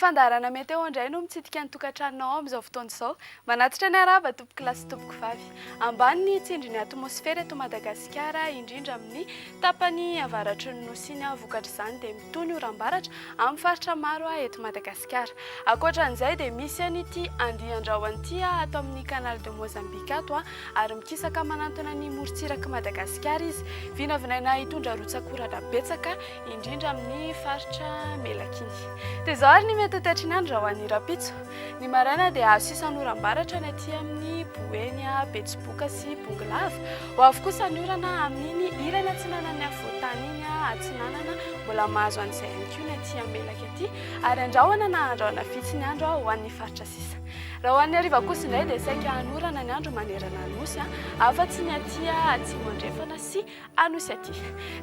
fandaharana Météo indray no mitsidika ny tokantranonao amin'izao fotoana izao. Manatitra ny arahaba tompokolahy sy tompokovavy. Ambany ny tsindrin'ny atmosfera eto Madagasikara, indrindra amin'ny tapany avaratry ny Nosy iny. Vokatr'izany dia mitohy ny oram-baratra amin'ny faritra maro eto Madagasikara. Ankoatra an'izay dia misy an'ity andian-drahona ity ato amin'ny Canal de Mozambique ato ary mikisaka manantona ny morontsirak'i Madagasikara izy. Vinavinaina hitondra rotsak'orana betsaka indrindra amin'ny faritra Melaky iny. Dia izao ary ny mety ho toetry ny andro raha ho an'ny rahampitso. Ny maraina dia azo sisan'oram-baratra ny aty amin'ny Boeny, Betsiboka sy Bongolava. Ho avy kosa ny orana amin'iny ilany atsinanan'ny afovoan-tany iny, atsinanana, mbola mahazo an'izay ihany koa ny aty Melaky aty, ary andrahona na andrahona vitsy ny andro ho an'ny faritra sisa. Raha ho an'ny hariva kosa indray dia saika hanorana ny andro manerana ny Nosy, afa-tsy ny aty atsimo andrefana sy Anosy aty.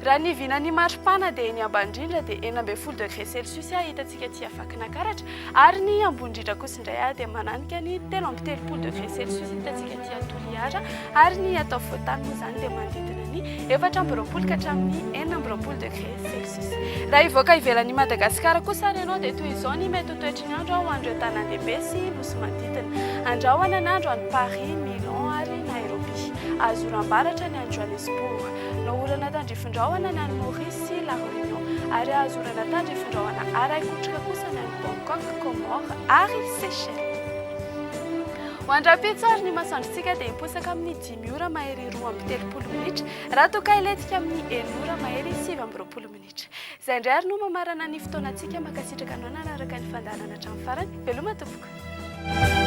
Raha ny vinan'ny maripana dia ny ambany indrindra dia 16 degré celsius hitantsika aty Vakinankaratra ary ny ambony indrindra kosa indray dia mananika ny 33 degré celsius hitantsika aty Toliara ary ny ato afovoan-tany moa izany dia manodidina ny 24 ka hatramin'ny 26 degré celsius. Raha hivoaka ivelan'i Madagasikara kosa ary ianao dia toy izao ny mety ho toetry ny andro ho an'ireo tanàn-dehibe sy nosy manodidina. Andrahona ny andro any Paris, Milan ary Nairobi. Azo oram-baratra ny any Johannesburg. Naorana tandrifin-drahona ny any Maurice sy La Réunion. Ary azo orana tandrifin-drahona arahi-kotroka kosa ny any Bangkok, Comores ary Seychelles. Ho an-drahampitso ary ny masoandrontsika dia hiposaka amin'ny dimy ora mahery 32 minitra, raha toa ka hilentika amin'ny enina ora mahery 29 minitra. Izay indray ary no mamarana ny fotoanantsika. Mankasitraka anao nanaraka ny fandaharana hatramin'ny farany. Veloma tompoko.